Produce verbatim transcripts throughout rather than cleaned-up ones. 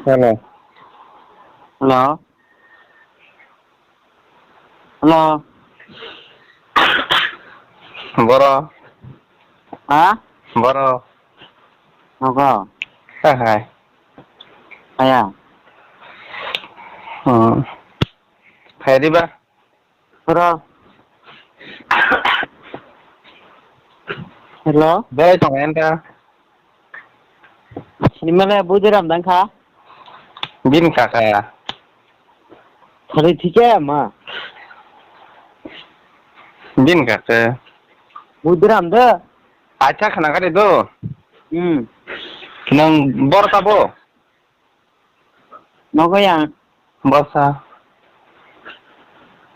Hello. Hello. Hello. Boro. Ha? Boro. Nogo. Hai hai. Aya. Hmm. Hai di ba. Bro. Hello. Belai tong enta. Sini male Budiram dang kha. Bin kaka. Thari thike ma. Bin kaka. Budiram de. Acha khana kare do. Hmm. Nang bor tabo. Nogo yang. Bwsa.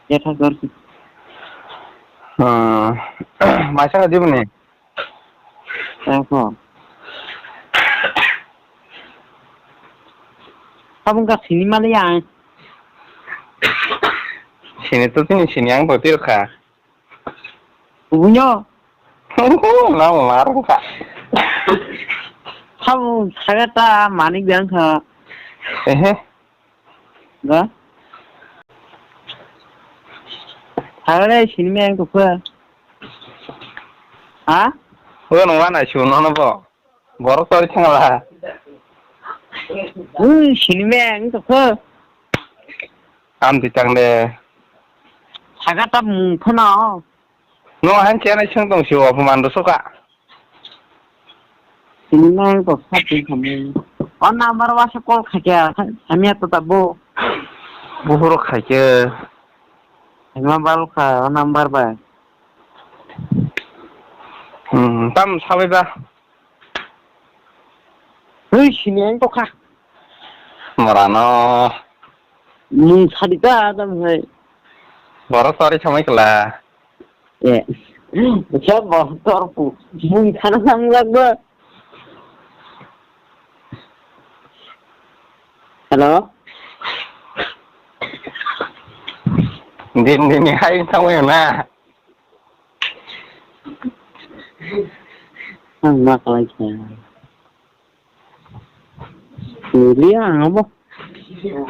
Yatha kor. Hmm. Maisa ka dibni. Tangko. Abung ka sini mali yang. Sini tu sini sini yang botir kha. Ubunyo. Nang marung kha. Kamu saya ta manik biang kha. Ehe. Ga? Hagre sini me ang tukha. Ha? Uno wana shu no no bo. Borok tori thangla. Ui, sini me ang tukha. Am ti tang de. Saga ta mung phano. No han chena sung tong si o phuman do soka. Sini me ang to sa ti khamu. O number wa se call kha kya. Ami to ta bo. Buhur khai ke. Ama bal kha o number ba. Hmm, tam sabai ba. Hui, sini ang tokha. Morano. Mung sadi ta adam hai. Boro sori samai kala. Eh. Sa bo tor pu. Mung sana samlak ba. Hello. Din din hai samai na. Ang ma kalai kha. Liya ang abo.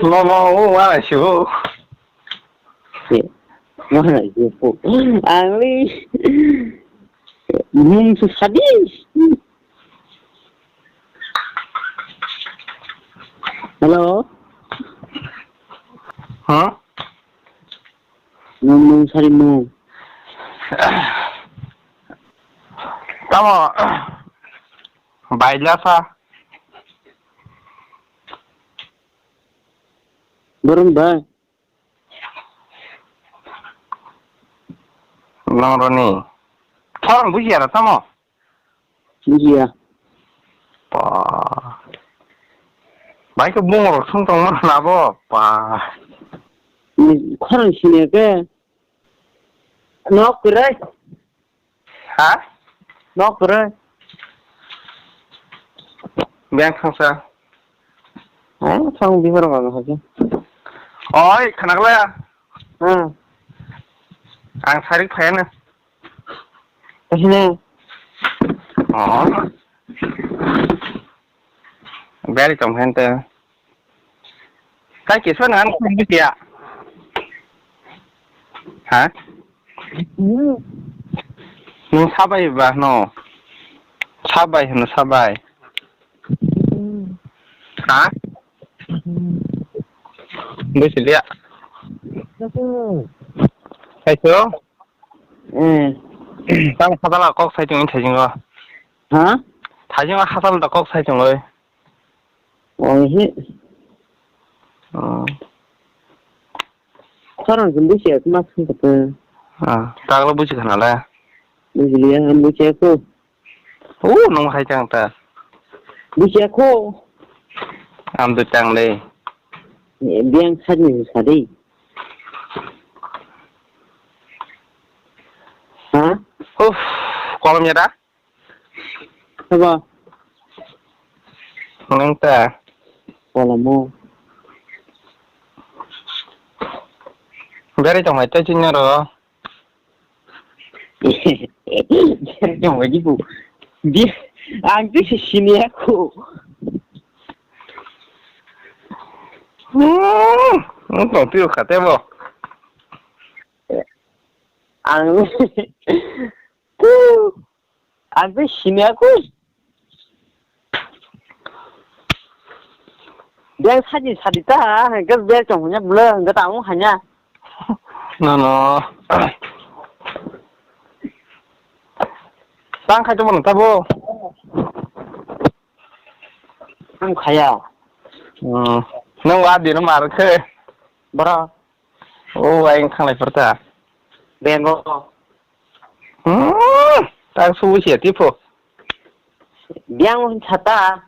No, no, o, wa, shu. Eh, wa, shu. Ang li. Mung su sadi. Hello. Huh? Mung, mung sari mung. Tamo, baila sa. Borong ba. Nang roni. Thorong buji ara tamo. Iya. Pa. Bai ke bung rok sung tong mana bo. Pa. Khorang sini ke. Nok kere. Ha? Nok kere. Beng khangsa. Eh, sang bihar ma ha. Oi, khana kala. Hmm. Ang sarik phayana. Kasine. Oh. Beri tong hente. Kai kisa nan kong bisi ya. Ha? Nung sabai ba no. Sabai hino sabai. Ha? Bisi liya. Kaito. Eh. Tamo khatala kok sai tongwi thajingo. Ha? Thajingo khatala da kok sai tongwi. Oh, he. Oh. Khorang se buji ya, ma thang kata. Ah, tagla buji khana la. Buji liya, ang buji ya ko. Oh, nung hai tang ta. Buji ya ko. Ang do tang le. Eh, biang sadi sadi. Ha? Uff, kolom ya da? Sabo? Nang ta. Kolomo. Gari tong hai ta chini ro. Gari tong hai di bu. Di, ang tu si sini aku. Hmm, nwng tong twi kha tebo. Ang, ku, ang tei sini aku. Bel saji sadi ta, hingke bel chong hanya bula, hingke ta ang hanya. No, no. Tang khai tongmani tabo. Ang khaya. Hmm. Nwng wa dino mar khe. Bora. O, ayang thanglai pharta. Bengo. Hmm, tak subu sia tipo. Biang un chata.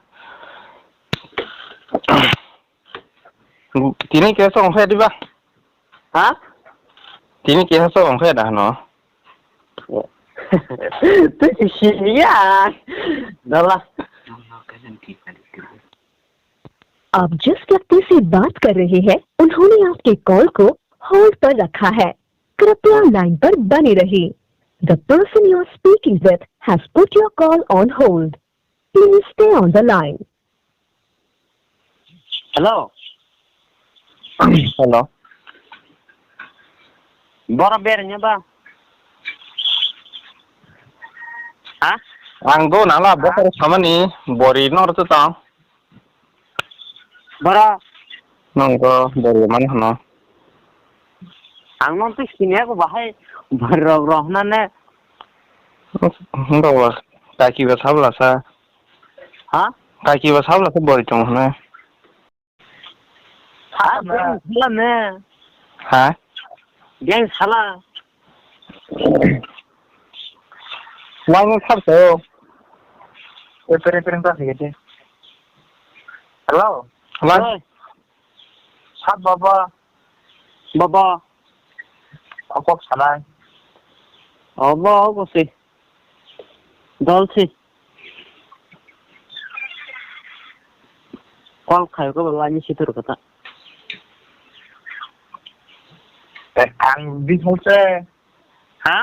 Tini ke song khe diba? Ha? Tini ke song khe da no? Tu sini ya. Dala. आप जिस व्यक्ति से बात कर रहे हैं, उन्होंने आपके कॉल को होल्ड पर रखा है। कृपया लाइन पर बने रहिए। The person you are speaking with has put your call on hold. Please stay on the line. Hello. Hello. Bora bernya ba? Ha? Ang do nala bokor samani bori nor tu tang. Bora. Nang ko bori man hano. Ang nong tu sini aku bahai bori rok rok na ne. Hwng ba kaki ba sabla sa. Ha? Kaki ba sabla sa bori tong hana. Ha, beng sala ne. Ha? Beng sala. Wang sab to. E pere pere ta sige. Hello. Hello. Oi. Sab baba. Baba. Akok sanai. Obo, obo se. Dol se. Call khai ko baba ani situr kata. Eh, ang bisal se. Ha?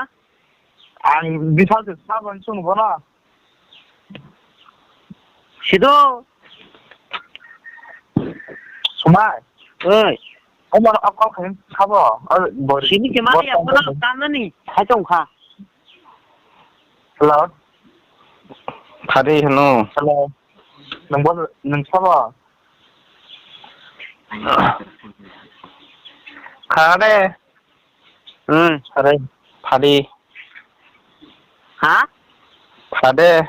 Ang bisal se sabon sung bono. Sido. Sumai. Oi. Omo no call khai sabo. Sini ke mani bor ya bono tang. Tanani. Hai tong kha. Hello. Phadi hino. Hello. Nang bor nang sabo. Khade. Hmm. Are. Phadi. Ha? Phade.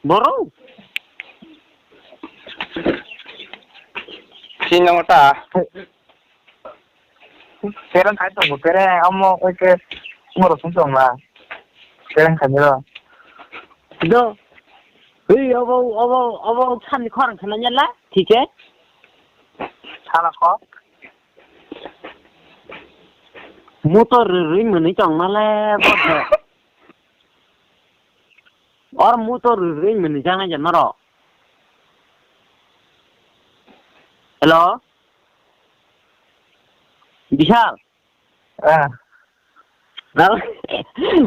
Boro? Sini nang ta. Perang khai tongo, perang amo oke moro sung tong la. Perang khai mero. Do. Hei, obo, obo, obo sani khorang khana nyala, thike? Sala kho. Motor rwrwi mwnwi tongmale bo khe. Or motor rwrwi mwnwi jana je norok. Hello? Bishal? Ah. Dal,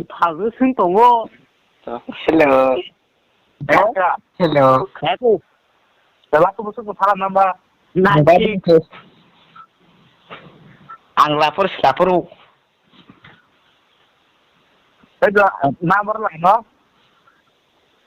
phalwi swng tongo. Hello. Hello. Hello. Aku. Dala aku busuk salam namba. Nanti. Ang lapor, lapor. Ego, number lang no?